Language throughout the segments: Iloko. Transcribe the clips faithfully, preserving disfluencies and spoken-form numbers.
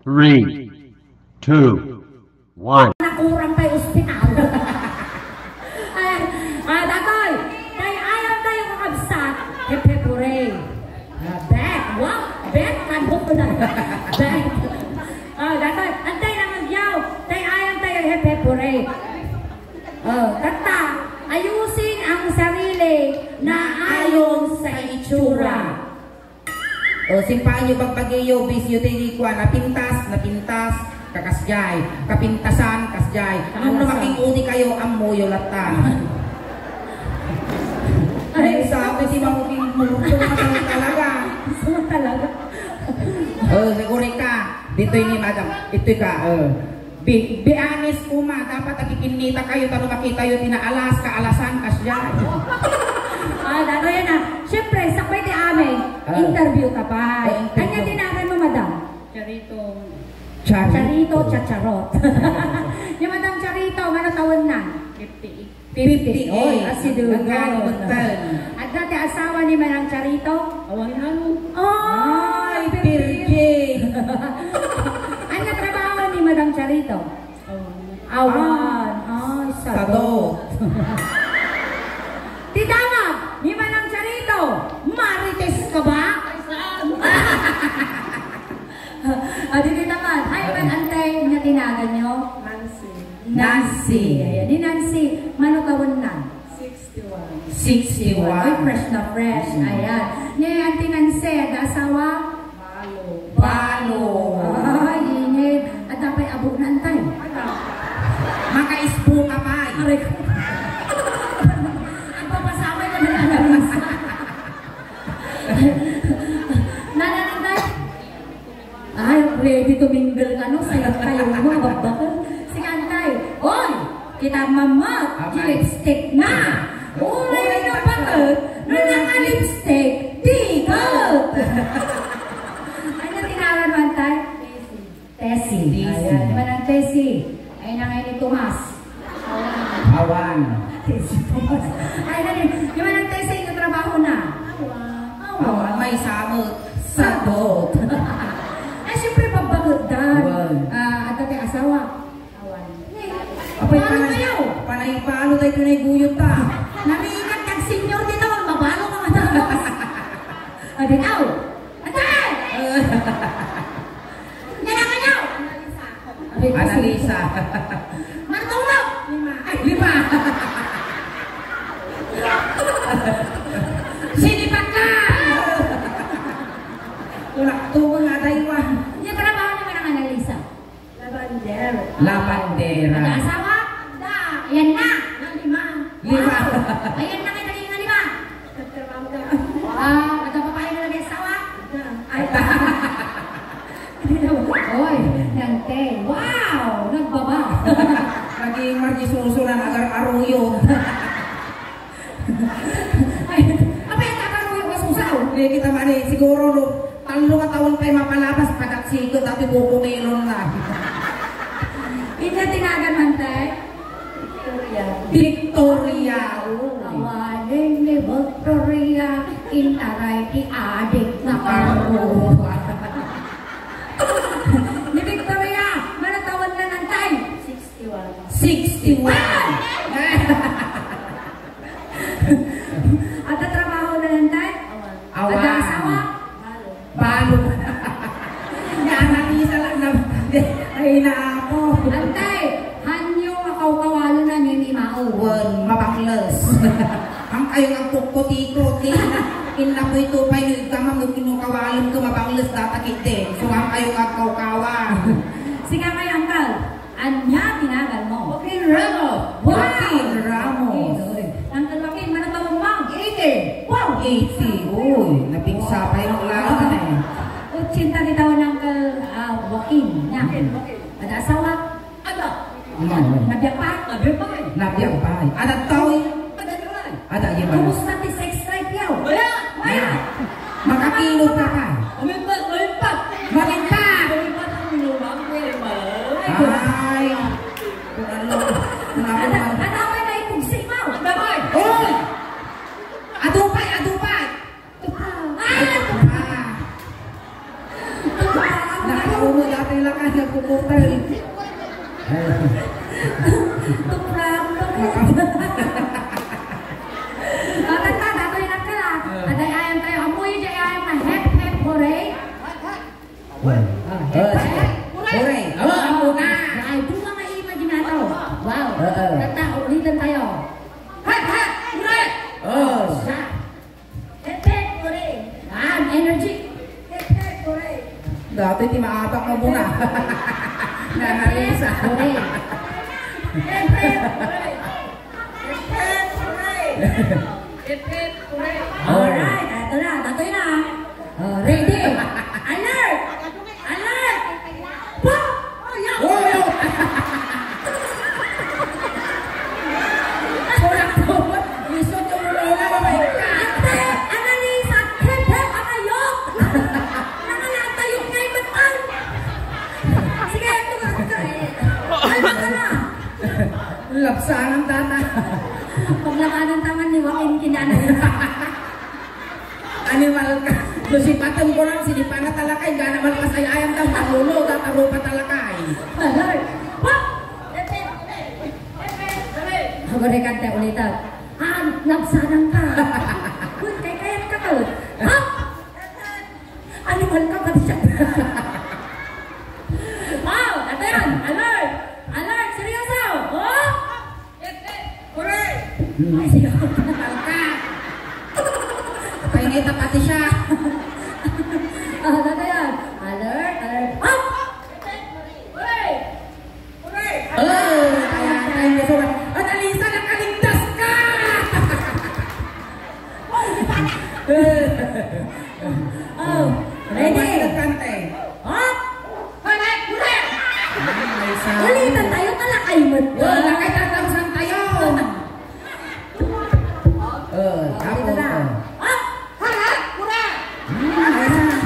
Three, two, one. Nakurang pay ospital. Ay, ah, datoy, tay ayam tayo kakabsat, hep hep hooray. Ah, bet, wow, bet, ano ko na? Bet. Ah, datoy, antay nang agyaw, tay ayam tayo, hep hep hooray. Oh, tatta, ayusin ang sarili na ayon sa itsura. O, simpaanyo, bagbagiyo, bisyo ti kuan, napintas, napintas, kakasdiay, kapintasan, kasdiay. Ngem no making-udi kayo, ammoyo latta. Ay, sabi ti mamuking murto, talaga. Talaga. O, siguro ka, ditoy ni madam, itoy ka, o. Bi-, bianis koma, dapat agkikinnitakayo, ta no makitayo ti naalas, kaalasan, kasdiay. Ah, datoy na. Siyempre, sakbay ti amin, ah, interview ta pay. Ah, interview. Ania ti nagan mo, madam? Charito. Charito. Charito, chacharot. Ni Madam Charito, ngano tawenna? Fifty-eight. Fifty-eight. Oy, asidugon. Nagano metten? Adda ti asawa ni Madam Charito? Awan ano. Ay, ay, virgin. Virgin. Ania trabaho ni Madam Charito? Awan. Awan. Ay, sadot. Sadot. Ti damag ni Madam Charito, Marites ka ba? Ay, saan? Adi ti damag. Ay, man, antay, nga tinagan nyo? Nancy. Nancy. Ayan. Ni Nancy, mano tawenna? Sixty-one. Sixty-one. Ay, fresh na fresh. Mm. Ayan. Ngayon, ti Nancy, adda asawa? Balo. Balo. Ay, init. Adda pay abukna, antay. Makaispo ka pay. Aray ko. Agpapasabay ka na lang. Nananantay? Ay, ready to mingle ka, no? Sayang kayo, mga bakbakon. Sige, antay. Oy! Kita mamat, abay, lipstick na. Uray no baket, no naka-lipstick, tigot. Ania ti ngaran mo, antay? Tessie. Tessie. Ayan, di ba nang Tessie? Ay, nangay ni Tomas. Awan. Tessie Tomas. Ay, nani, di ba nang Tessie, yung trabaho na? Awan. Awan, may samot. Sadot. Ay, siyempre, pagbagot dan. Awan. Ah, adda ti asawa. Awan. Apay, paano panay, kayo? Panay paano tayo tunay guyot ta? Narigat kag senior dito, mabalo ka matapos. Adi, aw! Atay! Nalakanyaw! Analisa. Martulog! Lima. Ay, lima! Sinipat ka! Wala, tumo nga, daywa. Yung trabaho naman ang analisa. Labandera. Labandera. Ada asawa? Da. Ayan na. Na lima. Lima. Wow. Ayan na kayo naging lima. Nagtrabaho ka. Ah, ada pa kayo naging asawa? Da. Ay. Oy, nante. Wow! Nagbaba. Naging margisuso na nagar-aruyo. Ay, apay, ang tatanong yung masusaw? Eh, kita man eh, siguro no, tallo nga taon pa'y mapalabas, pagkaksikot, dati buko melon na. Ina tinagan man, te? Victoria. Victoria, oo. Awanen ni Victoria, intaray ti adik na karo. Ni Victoria, manatawanan ang time. Sixty-one. Sixty-one! Adda trabaho na lang, tay? Awan. Awan. Adda asawa? Balo. Balo. Yan, ang isa lang na, ay, naapo. Antay, hanyo nga kawkawalo na ni, ni Mao. Wen, mabangles. Ang kayo nga kukutiko, ti, inna po ito pa yung igkamang yung kinukawalon ko, mabangles, datakit din. So, ang kayo nga kawkawa. Sige, kay Uncle. Ania tinagan mo? Joaquin Ramos. Wow! Joaquin Ramos. Joaquin, oy. Uncle Joaquin, manatawa mo? Eighty. Wow! Eighty. Uy, napigsa pa yung lahat eh. Ochenta ni taon ni Uncle, ah, Joaquin. Nia. Joaquin, Joaquin. Ada asawa? Ada. Ano? Nabiag pa? Nabiag pa. Nabiag pa. Ada tao? Ada tao. Ada, iya ba? Kumusta ti sex life yaw? Wala! Wala! Makakilot ka pa. Umimpat! Umimpat! Umimpat! Umimpat ang inuman ko, eh, ma. Ay! Kung ano, kung ano. Ada, ada, may, may pugsik mo. Ada, may. Oy! Adupay! Adupay! Tupa! Ah! Tupa! Tupa! Nakauno dati lang. Ah, oh, sige. Hooray! Oh, amo na! Ay, dua nga imaginato. Wow. Oo. Tatta, ulitan tayo. Hep, hep, hooray! Oh, sa. Hep, hep, hooray! Ah, energy. Hep, hep, hooray! Dati ti maatak mo muna. Nanalisa. Hooray! Hep, hep, hooray! Hep, hep, hooray! Hep, hep, hooray! Alright, eto na, tatoy na. Oh, ready? Alert! Alert! Pop! Oh, yo! Oh, yo! Wala ko. Lisod yung ulo na, oh my God! Ate! Annalisa! Hep, hep, ang ayok! Nangalantayok nga yung matan! Sige, ito nga, ito nga, eh. Ay, baka na! Lapsangan, tata. Paglakadan taman ni Joaquin kinana. Animal ka. No, sipaten ko lang, sinipana talakay, gana malpas ay ayam daw, manuno, tatarupa talakay. Aray! Wah! Agore kanta ulitan. Ah, lapsangan ka. Uy, kay kayat ka ka. Ha? Animal ka, pati siya. Wow, ito yan. Alert! Alert! Seryoso! Oh! Hooray! Ay, siya. Patay na ito, pati siya. Oh, ito yan. Alert! Alert! Up! Hooray! Hooray! Oh, kaya tayo gusto. Annalisa, nakaligtas ka! Oh, ready? Mas nagkanta eh. Hop! Hooray! Hooray! Ay, sa- Ulitan tayo, talakay mo. Yo, lakay, tatapusan tayo. Oh, tapos, na. Oh. Hop! Hooray! Hooray! Hmm, ay, sa-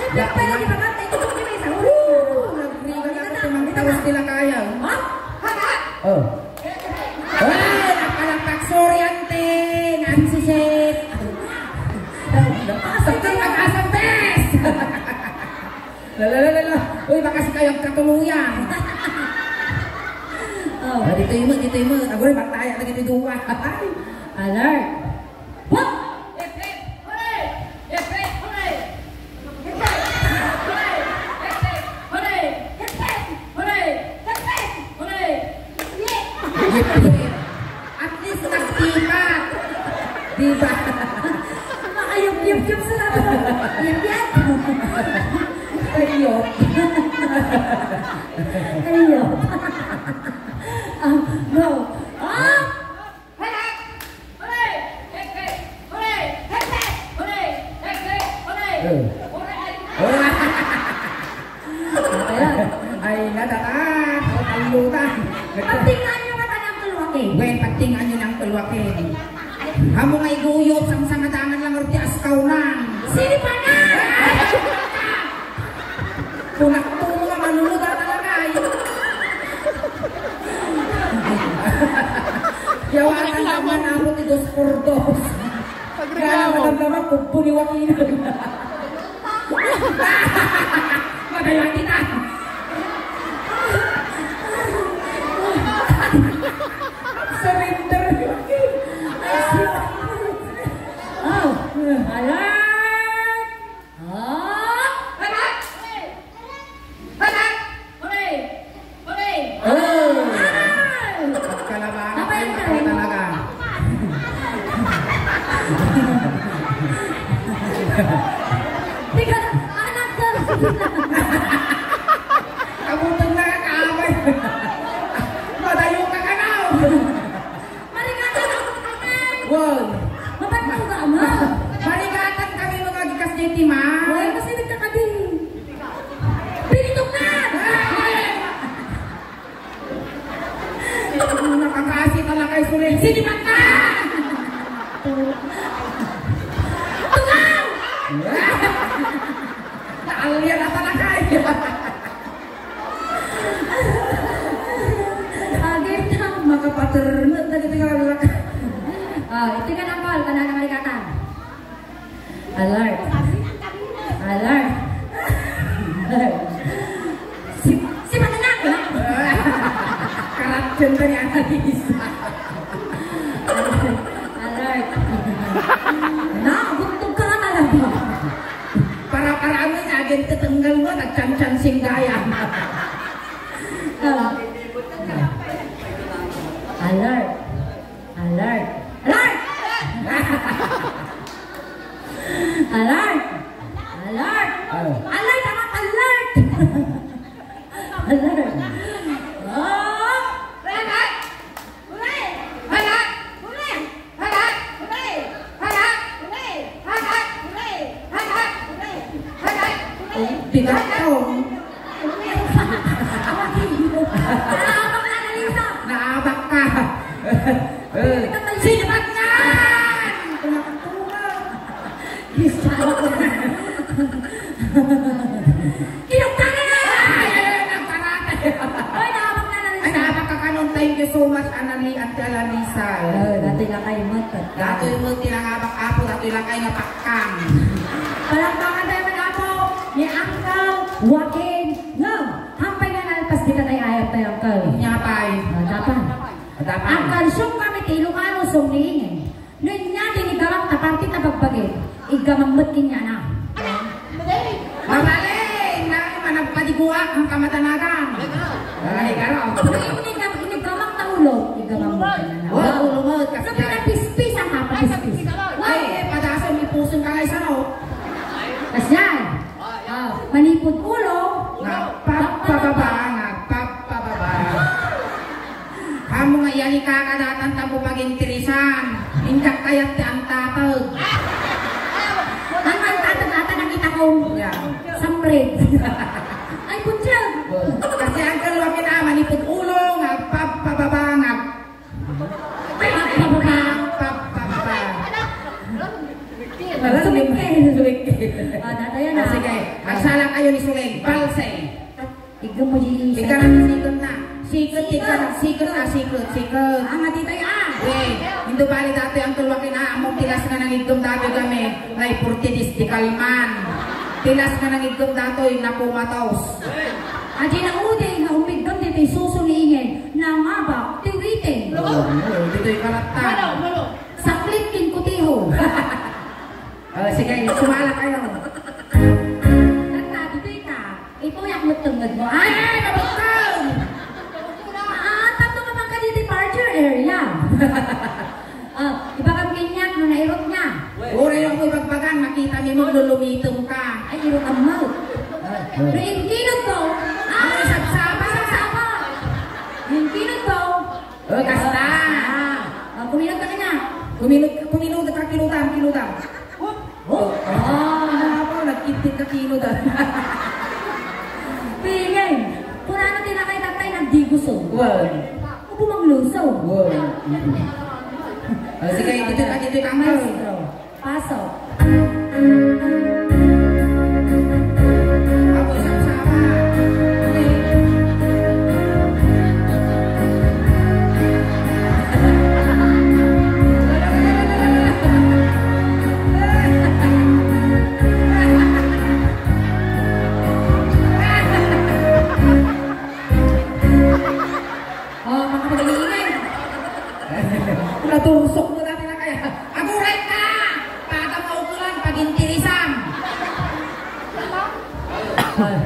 Siyempre, pwede di ba, Ma'am? Ito, ito, ito, ito, ito. Woo! Nagriga na ako, tumangtawas nila kaya. Hop! Hooray! Oh. Ay, napalakpak, sorry, ante. Nansisit. Sakto, pag-asang bes. La, la, la, la, la. Uy, baka si kayo ang katuluyan. Oh. Ah, dito yung mo, dito yung mo. Agora, magtaya na dito yung duwa. Alert. What? Hip, hip, hooray! Hip, hip, hooray! Hip, hip, hooray! Hip, hip, hooray! Hip, hip, hooray! Hip, hip, hooray! Yay! At least nagtipat. Di ba? Makayup-yup-yup sa lahat. Yap-yap. Ayop. Ayop. Ah, go. Ah! Hooray! Hooray! Hooray! Hooray! Hooray! Hooray! Hooray! Eh. Hooray! Ayan. Ay, nadatan. Ay, talutan. Pagtingan nyo mata ng tulwake. Wen, pagtingan nyo ng tulwake. Amo nga iguyop, samsamadangan lang, orti askaw na. Sini pa na? Punak to mo nga manunod ata na kay. Yawanan naman ako ti dos por dos. Agregaw. Kaya naman naman, pugpo ni Joaquin. Madala kita. Surrender ni Joaquin. Oh, alert! Ah! Hooray! Hooray! Hooray! Hooray! Oh! Hooray! Pagkalabangan kayo talaga. Teka, anak ka. Kabutang na ka, abay. Madayo ka ka na. Marigatan ang kamay! Wow! Mapantaw ka, ama! Marigatan kami mga gikas diay ti man. Well, kasi nagkakadi. Pinitok na! Nakakasi talaga yung sulit. Sinipat na! Tungaw! Naalya na talaga eh. Agay na. Makapaternet na dito nga lalaki. Ah, iti nga nang call, kanang marigatan. Alert. Alert. Si, si Matanak, ha? Karatyan ka ni Annalisa. Alert. Nagutom ka nga talaga. Para, para ano yung agente Tanggal mo, nagchan-chan singgaya. Ah. Alert. Alert. Alert! Alert! Alert! Oh. Alert! Anak, alert! Alert! Oh! Alert! Huli! Alert! Huli! Halat! Huli! Halat! Huli! Halat! Huli! Halat! Huli! Halat! Huli! Oh, bigat to. Naabak na, Annalisa! Naabak ka! Eh, sipat nga! Kumakatuwa! Kinugtana na! Ay, ay, ay, nagparate. Oy, naabak na, Annalisa. Ay, naabak ka kanon. Thank you so much, Anali, Ate Alanisa. Oh, datoy lakay met. Datoy met ti nangabak, Apo, datoy lakay nga pakkam. Palakpakan tayo man, Apo, ni Uncle Joaquin. Ngem, hampay nga nalpas dita tay ayat tayo, Uncle. Nya pay. Ah, dapat. Dapat. Uncle, siyong kami ti Ilocano, siyong ni Ingen. No ania ti iniggamam ta parte ta bagbagik, iggamam met kaniana. Mabalin! Nagpadiguak ang kamatanagan. Ay, karo. Pero inigga-, iniggamam ta ulo, iggamam met kaniana. Wa, ulo met, no kasi pinapispis ang kapapispis. Ay, eh, padason, ipuson ka nga isano. Kasyan. Ah, manipud ulo, nagpapababa, nagpapababa. Amo nga iyali ka kadatan ta mo pagintirisan. Indak kayat ti antatag. Ang antatag ata nakita ko. Yeah. Sambred. Ay, putyag. Kasi ang kalwa kinama ni pag ulo nga pagpababa nga. Pagpababa. Pagpababa. Sumikil. Sumikil. Ah, data yan, ah, sige. Agsala kayo ni Suleng. Balse. Tignan mo, G E. Ikaw na, sikat na. Sikat, ikaw na. Sikat na, sikat, sikat. Ah, matitay, ah. Eh, hindi bali dati ang tulwak na, among tilas nga nangigdum dati kami, na ipurtidis di kalman. Tilas nga nangigdum dati, napumatos. Adi na uday nga umigdum dito, susuningin, nangabak, tiwiting. Oo, oo, dito'y karatan. Saklit king kutiho. Oh, sige, sumala kayo. Nagtati ka. Ipuyak mo tungod mo. Ay, ay, mabukal! Ah, tapno ka pang ka di departure area. Ah, ibagam kaniak no nairot niya. Uray ako ibagbagan, makita mi mo lulumitom ka. Ay, irot ang mouth. No inkinod ko. Ah, sabsaba. Sabsaba. Inkinod ko. Oh, kasta. Ah, ah, kuminod ka kanya. Kuminod, kuminod ka, kinutam, kinutam. Oh, ah, ano nga po, nagkitid ka, kinutam. Pingin, kung ano tinakay tatay, nagdiguso. Wow. Upo mangluso. Wow. Oh, sige, dito ka, dito ka, Maestro. Pasok. Ako, sama-sama. Oh, makapag-iingay. Natursok mo dati na kaya. Aguray ka! Pata mautulan, pagintirisan.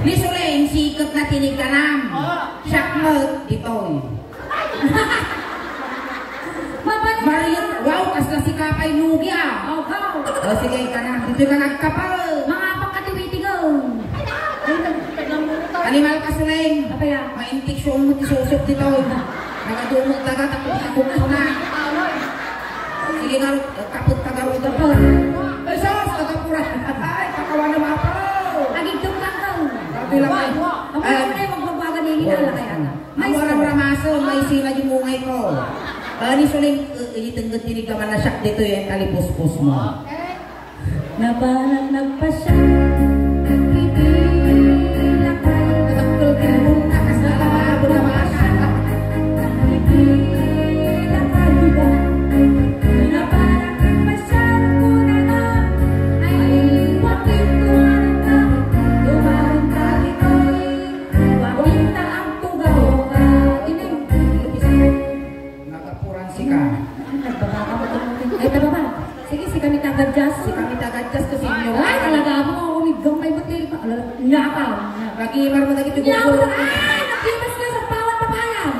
Ni Suleng, sikat na tinigkanam. Siak met, ditoy. Maria, wow, kasla si Kapay Lugi, ah. Oh, go. Oh, sige, ka na. Ditoy ka nagkapal. Mga pagkatiwitigaw. Animal ka, Suleng. Apa ya? Infection mo ti susok dito. Nakadumog daga, takot-takot ko na. Sige nga, kapot ka garo, kapot. Ay, sus, nagapura. Ay, pakawan na mapaw. Agigdong ka, ka. Sabi lang, ay. Amo na yung magbabaga ni Inala kaya na. Amo na ramaso, may sila yung mungay ko. Ani suling, eh, itengget tinigaman na siya dito yung talipuspos mo. Napanak nagpasya, nagpipila kayo. Nagpipila kayo ba? Napanak nagpasya, kuna na. Ay, wakit ko nga nagka-, dumaan ka ditoy. Wakit ka ang tugaw ka. Ini. Nagapuran si ka. Nagbaba ka mo. Ay, tababa. Sige, si kami taga-jazz. Si kami taga-jazz ko, senyor. Ay, talaga ako, umigong may butil pa. Ala, nya ka. Nagimar mo dagiti Nya gugurong. Ay, nagimas nga sa bawat papayan.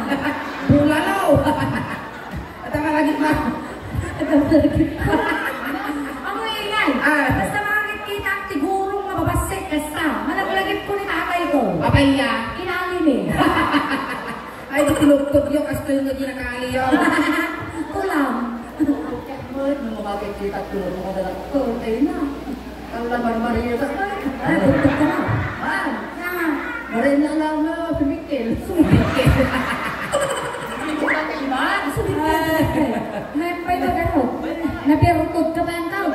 Bulalo. At ang malagip na. At ang malagip na. Ang ingay. Ah. Basta makakita ang tigurong mababasik, basta. Malaglagip ko ni tatay ko. Papaya. Inalim eh. Ay, di tinugtog yun, kastoy nga di nakali yun. Kulang. Mo, mo makakita ko, mo kadala ko, tayo na. Ang lamang Maria sa Ay, tugtog ka na. Ah, Maria na lang na, sumikil. Sumikil. Sumikil. Sumikil. May pa'y magano. Napirutod ka ba ang tao?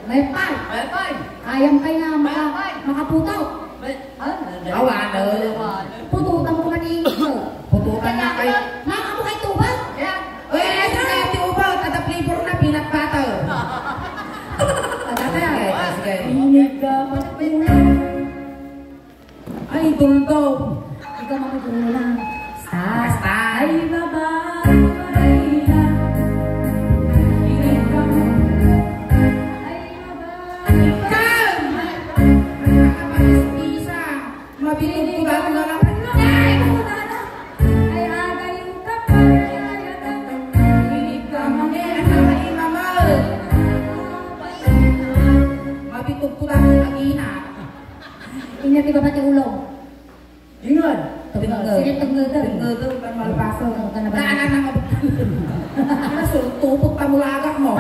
May pa'y. May pa'y. Kayang pa'y nga maka-, May pa'y. Makaputo. May, ah, may, Awa, ano? Pututan ko man ito. Pututan na kayo. Makamu kay tubag? Yeah. Uy, ay, sige, ati ubaw, kada flavor na, peanut butter. Sige, sige. Inig ka magkulang. Ay, tultog. Ikaw magkulang. Basta. Basta. Ay, baba, Maria. Inig ka magkulang. Ay, baba. Ikaw! Nakapag-ispisa. Mabitog ko dati nga lang. Ay, ay, agay, kapal, ay, agay. Inig ka, mangin, ay, mama. Mabitog ko dati nga ina. Inya, di ba pati ulo? Ingon. Tungod. Sige, tungod. Tungod, kan malpaso. Tungod ka na ba? Naanan ang abot. Nasultupot ka mulagak mo.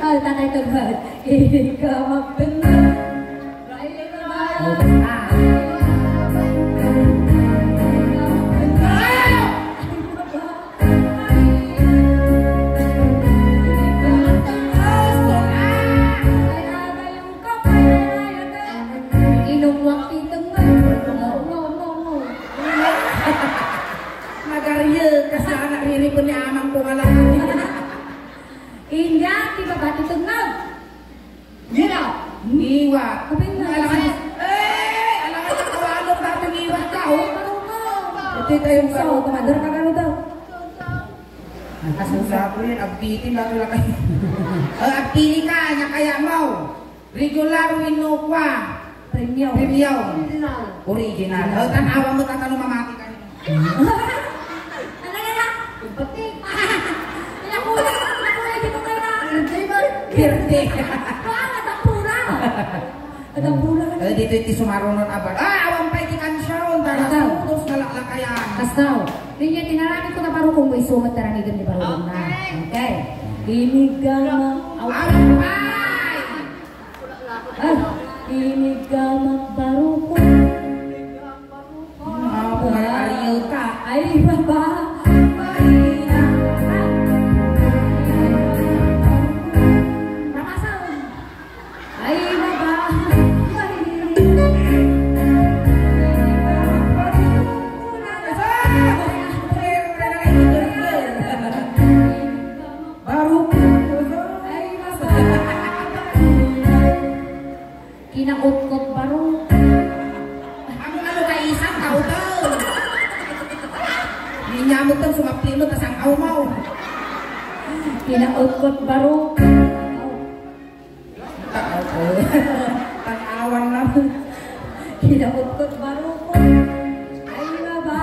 Ay, tatay, tungod. Ikaw magtungod. Nagarye, kasla na riripen ni amang ko nga lang. India, ti babati tengag. Ngiwat. Ngiwat. Kapin na. Alangan, eh, alangan na kawalong dato ngiwat ka, oh. Ito tayo sa, oh, kumadar ka, garo daw. Ang kasunod ko yun, agpiti, bago lang kayo. Oh, agpili ka, nya kaya mo. Regular wenno kua? Premium. Premium. Original. Original. Oh, tan-awa mo, tan-awa mamati ka. Ano na lang? Pati. Pinakula, pinakula, di ko kaya. Birthday. Birthday. Wow, natampura. Natampura ka. Eh, dito iti sumarunon, abar. Ah, awan pa iti kansion. Tara, Kastaw. Todos na laklakayan. Kastaw. Ninya, tinaramid ko na baro kung may sumat taramidon ni baro na. Okay. Okay. Inig ka ma-, awan. Awan pa! Ah, inig ka magbarukon. Ah, kung may ariyo ka. Ay, baba. Ay, na. Ay, baba. Ay, Barukon. Ay, baba. Kinautkot barukon. Ang ano ka, isang kautang. Ninyamot kang sumapli mo, tas ang aumaw. Kinautkot barukon. Tan-awan lang. Kinautkot barukon. Ay, baba.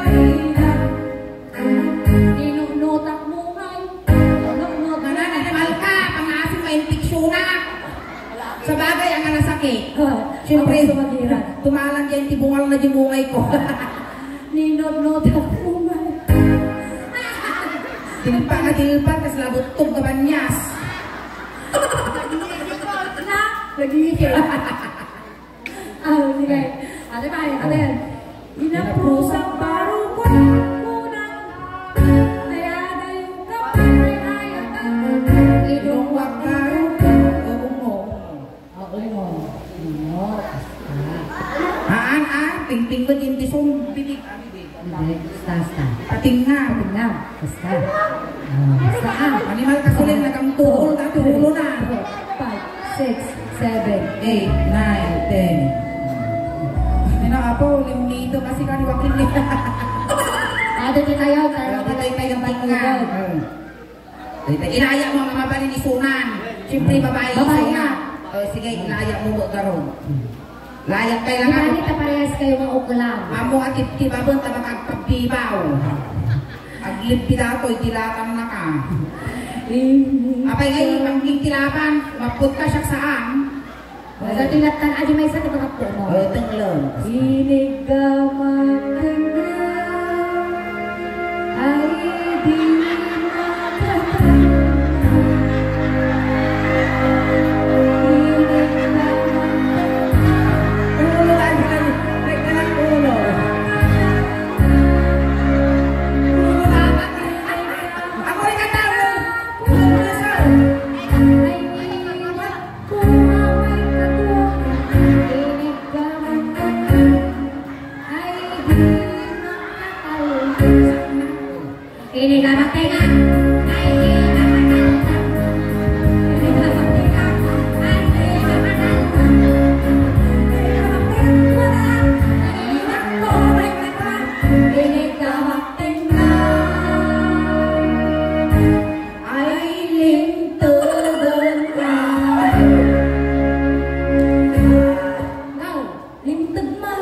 Ay, na. Ninunutak mo, ay. Nunut-, Nananalimal ka, pangasim, mainfeksyonak. Sa bagay, ang nasakit. Ah, siyempre, ako sumagira. Tumalang yan, tibungal na dimungay ko. Ninot-notak mo, ay. Tilpa nga tilpa, tas labuttog nga banyas. Na, nag-iikot. Ah, sige. Ate Pai, ate. Inaprusang barukon, kunang. Ay, adayo ka, ay, ay, ay. Idong wag barukon. Oo mo. Oo mo. Haan, ah, tingting mo din, disong binig. Hindi, basta, basta. Pating nga. Pating nga. Basta. Ah, basta, ah. Animal ka suling, nakamtuol na, tulo na. Five, six, seven, eight, nine, ten. Ina, apo, limnito kasi kan Joaquin ni. Ate, di kayo, tayo. Ate, tayo, tayo, tayo, tayo. Inaya mo nga mabalin isunan. Siyempre, babae, babae isunan. O, sige, ilaya'mo met garud. Laya'kayo lang. Di bali ta parehas kayo nga uklam. Ammo a tibtibaben ta makagpagbibaw. Aglibbi datoy ti latannaka. Apay ngay, pagkintilaban, mapputka siak saan. Sa tinatan, adi maysa ti pagkapto mo. O, tengleng. Iniggamak tengnga, ay di makatanggal. Iniggamak tengnga. Ulo, ay, ay, ay, ay, ulo. Ulo na. Ako rin katawa. Ulo na, sir. Ay, di makatanggal. Ini ka magtenga. Ay, ini ka magtenga. Ay, ini ka magtenga. Ini ka magtenga. Ay, lintugan ka. Now, linteg man.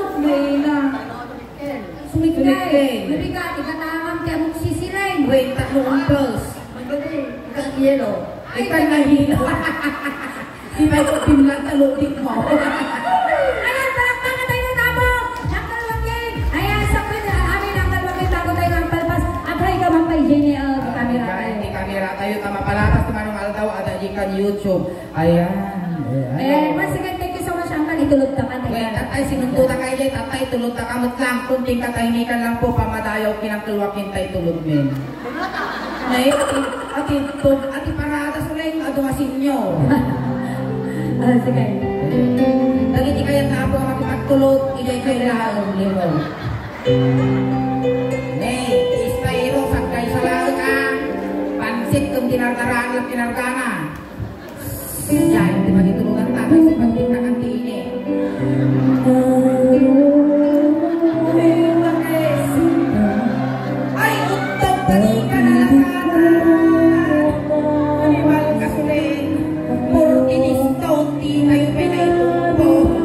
Sumikay. Sumikay. Sumikay. Ikatangam ti amok sisiring. Wait, tatlo ang plus. Magaling. Ikang yelo. Ikang yelo. Di ba ito pinagtalo di mo? Ayan, palakpakan tayo, tamo. Uncle Joaquin. Ayan, sa pwede, amin, Uncle Joaquin, bago tayo ng palpas. Agay ka man pa, J N L, camera tayo. Ay, camera tayo. Tama pala, basta manong aldaw, ada di kan YouTube. Ayan. Ayan. Eh, once again, thank you so much, Uncle. Itulog ka man. Wait, tatay, sinunto na kayo, tatay, tulog ka kamot lang. Kunting katahimikan lang po, pamadayaw, kinang Uncle Joaquin, tay tulog, men. Nay, ati, ati, tug-, ati parada sa leng, adu nga sinyo. Ah, sige. Dagiti kayat nga apo nga makipagtulot, idiay kay laeng limo. Nay, ispayro, sagkay sa laeng, ah. Pansit, kung dinardaraan, lang pinargana. Diay ti pagitulugan ta, kasi pagkita kan ti ini. Ay, utang tani ka na lang ata. Animal ka suling. Forty stone, di kayo pinaitulpo.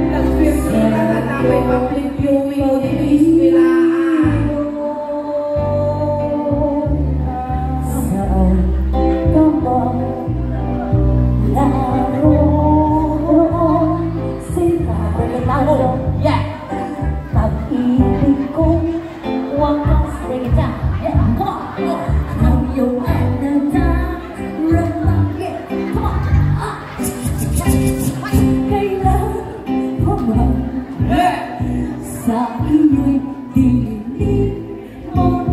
Nagpirmi ka na may public viewing o di eskwelahan. Saan ka ba naroroon? Sinabi tayo, yeah! Pag-ibig ko, wakas na kita. Yeah, come on. Come on. Ang iyong anada, romantic. Come on. Ah. Kailan pa man sa iyo'y dilim mo.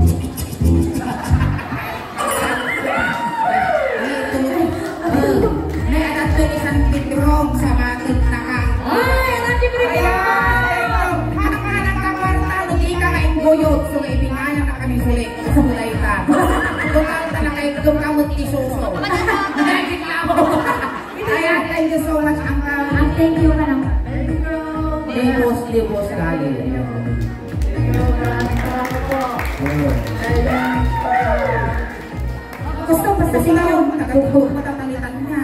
Nay, adat to ni San Pedro, sa bakit na ka? Ay, anak ni Pedro! Ayan, Pedro! Anak ka, anak ka, kwarta, no di ka kaingguyot, so nga ibingayan na kami sulit. Sulay ka. Total ka na kay Pedro ka mo ti suso. Magic lang. Ayan, thank you so much, Uncle. Ang thank you ka naman. Libos, libos, galing. Gusto, basta singaw. Nagtutulog, matatalitan niya.